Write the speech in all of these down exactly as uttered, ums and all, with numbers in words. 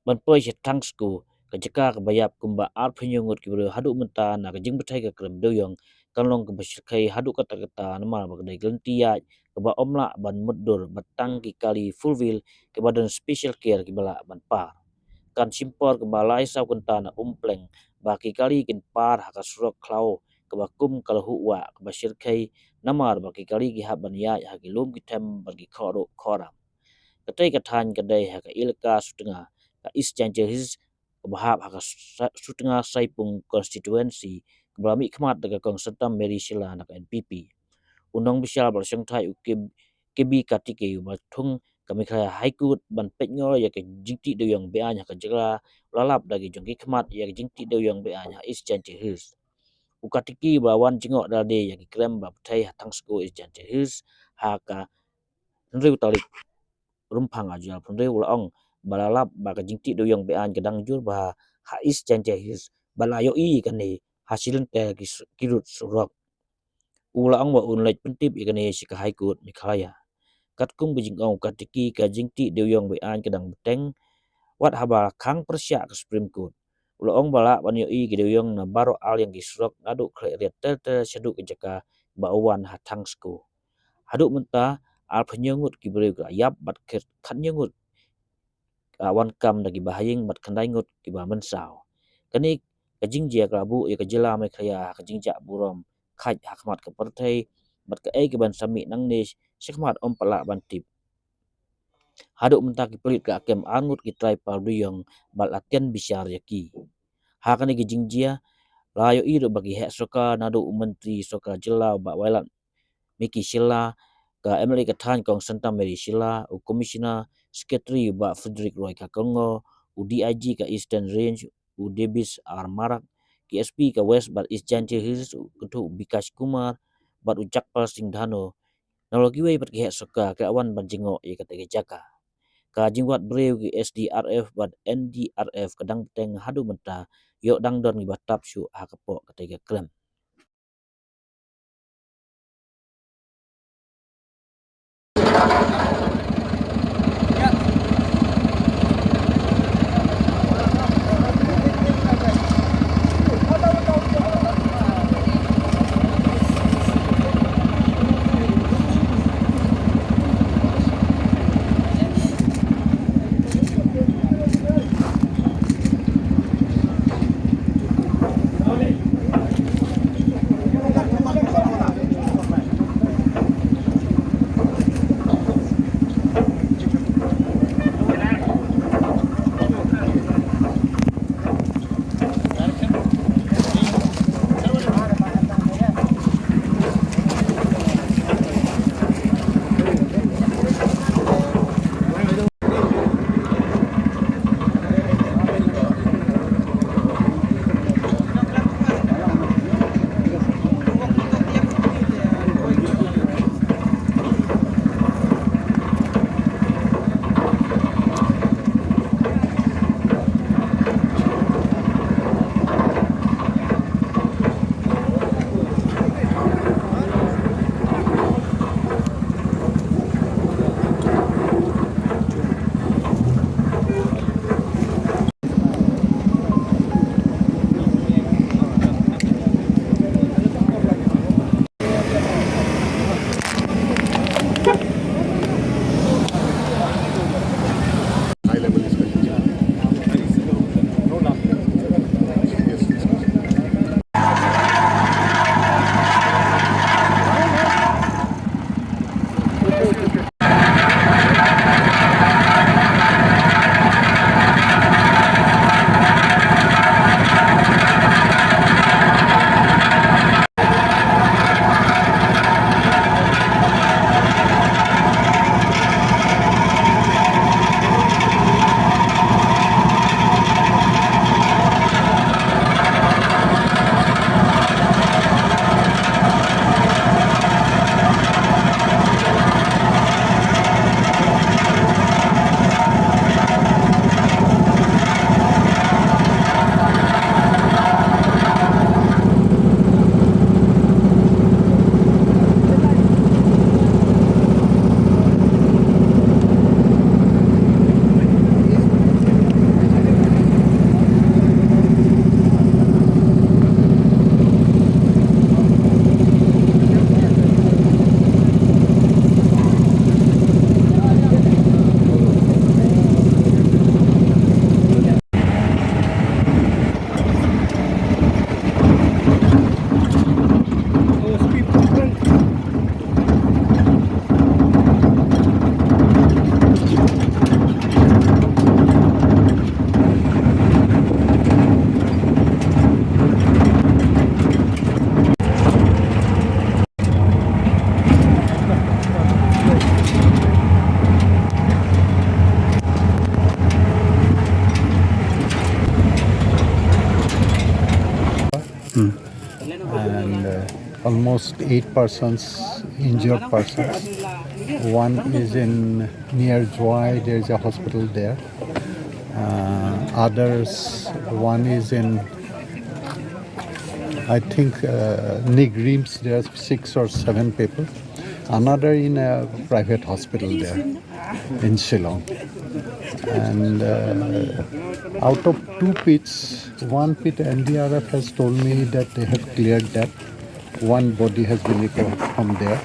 ban poi sha Thang Sku, ka jaka kaba ïap kumba arphew ngut ki briew. Haduh mynta na ka jingpynthei ka krem dewïong kan long kaba shyrkhei haduh katta katta namar ba ka dei ka lynti ïaid kaba ym lah ban mutdur bad tang ki kali four wheel kiba don special care kiba lah ban par. Kan shim por kumba lai saw kynta na Umpleng ba ki kali kin par ha ka surok khlaw kaba kum ka lahuh wah kaba shyrkhei namar ba ki kali ki hap ban ïaid ha ki lum ki them bad ki khohruh khohram. Katei ka thaiñ ka dei ha ka elaka Sutnga ka East Jaintia Hills kaba hap ha ka Sa-, Sutnga Saipung constituency kaba la mihkhmat da ka Kong Santam Mary Shylla na ka N P P. U nongbishar ba la shongthait u Kib-, K B Kartikeya uba thung ka Meghalaya High Court ban peitngor ïa ka jingtih dewïong beaiñ ha ka jylla u la lap da ki jong ki khmat ïa ka jingtih dewïong beaiñ ha East Jaintia Hills. U Kartikeya ba wan jngoh da lade ïa ki krem ba pynthei ha Thang Sku East Jaintia Hills ha ka hynriew tarik Rymphang arhajar arphew hynriew u la ong ba la lap ba ka jingtih dewïong beaiñ ka dang jur bha ha East Jaintia Hills bad la ïohi ïa kane ha shilynter ki s-, ki rud surok. U la ong ba un leit pyntip ïa kane sha ka High Court Meghalaya. Katkum ka jingong u Kartikeya ka jingtih dewïong beaiñ ka dang bteng wat haba khang pyrshah ka Supreme Court. U la ong ba lah ban ïohi ki dewïong na baroh arliang ki surok naduh Khliehriat ter ter shaduh ka jaka ba u wan ha Thang Sku. Haduh mynta arphew ngut ki briew ki la ïap bad khat, khathynñiew ngut, ah, wan kam da kiba ha ïing bad khyndai ngut kiba mynsaw. Kane ka jingjia ka la buh ïa ka jylla Meghalaya ha ka jingjah burom khait ha khmat ka pyrthei bad kaei kaban sa mih nangne shakhmat ym pat lah ban tip. Haduh mynta ki pulit ka la kem ar ngut ki trai par dewïong bad la tian bishar ïa ki. Ha kane ka jingjia la ïohi ruh ba ki heh sorkar naduh u Myntri Sorkar Jylla u Bah Wailadmiki Shylla, ka M L A ka thaiñ Kong Santam Mary Shylla, u Commissioner Secretary u Bah Frederick Roy Kharkongor, u D I G ka Eastern Range u Davis R Marak, ki S P ka West bad East Jaintia Hills u kynthup u Bikash Kumar bad u Jagpal Singh Dhanoa, nalor kiwei pat ki heh sorkar ki la wan ban jngoh ïa katei ka jaka. Ka jingwad briew ki S D R F bad N D R F ka dang bteng haduh mynta, ïoh dang don kiba tap shuh ha ka poh katei ka krem. Almost eight persons, injured persons. One is in near Jowai, there is a hospital there. Uh, others, one is in, I think, uh, NEIGRIHMS, there are six or seven people. Another in a private hospital there in Shillong. And uh, out of two pits, one pit N D R F has told me that they have cleared that. One body has been recovered from there.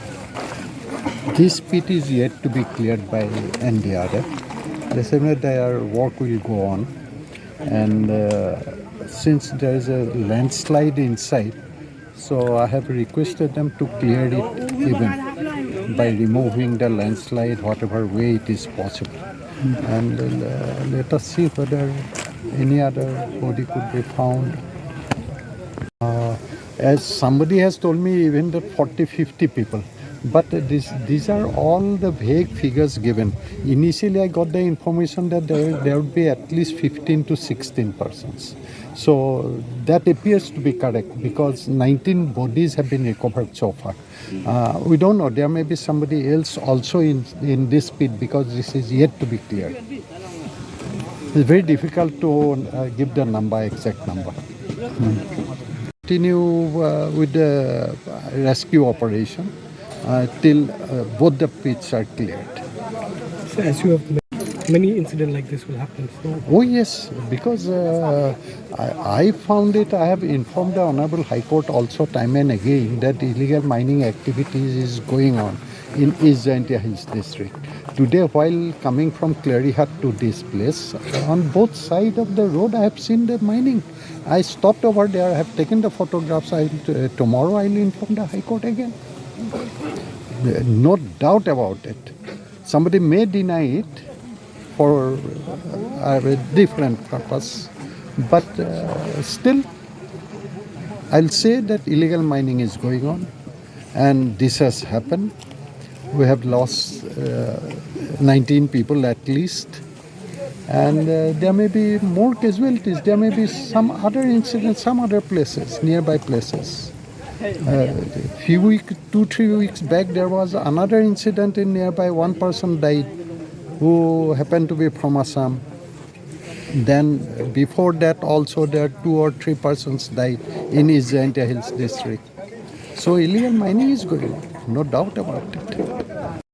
This pit is yet to be cleared by N D R F. They said that their work will go on. And uh, since there is a landslide inside, so I have requested them to clear it even by removing the landslide, whatever way it is possible. And uh, let us see whether any other body could be found. Uh, as somebody has told me, even the forty, fifty people. But this, these are all the vague figures given. Initially, I got the information that there, there would be at least fifteen to sixteen persons. So that appears to be correct because nineteen bodies have been recovered so far. Uh, we don't know. There may be somebody else also in, in this pit because this is yet to be cleared. It's very difficult to uh, give the number, exact number. Continue uh, with the rescue operation uh, till uh, both the pits are cleared. So as you have ma- many incidents like this will happen. So Oh yes, because uh, I, I found it. I have informed the Honorable High Court also time and again that illegal mining activities is going on in East Jaintia Hills district. Today, while coming from Klerihat to this place, on both side of the road, I have seen the mining. I stopped over there. I have taken the photographs. I, uh, tomorrow, I will inform the High Court again. No doubt about it. Somebody may deny it for uh, a different purpose, but uh, still, I'll say that illegal mining is going on, and this has happened. We have lost uh, nineteen people at least, and uh, there may be more casualties. There may be some other incidents, some other places, nearby places. A few weeks, two, three weeks back, there was another incident in nearby. One person died who happened to be from Assam. Then, before that, also there two or three persons died in East Jaintia Hills district. So, illegal mining is going on, no doubt about it.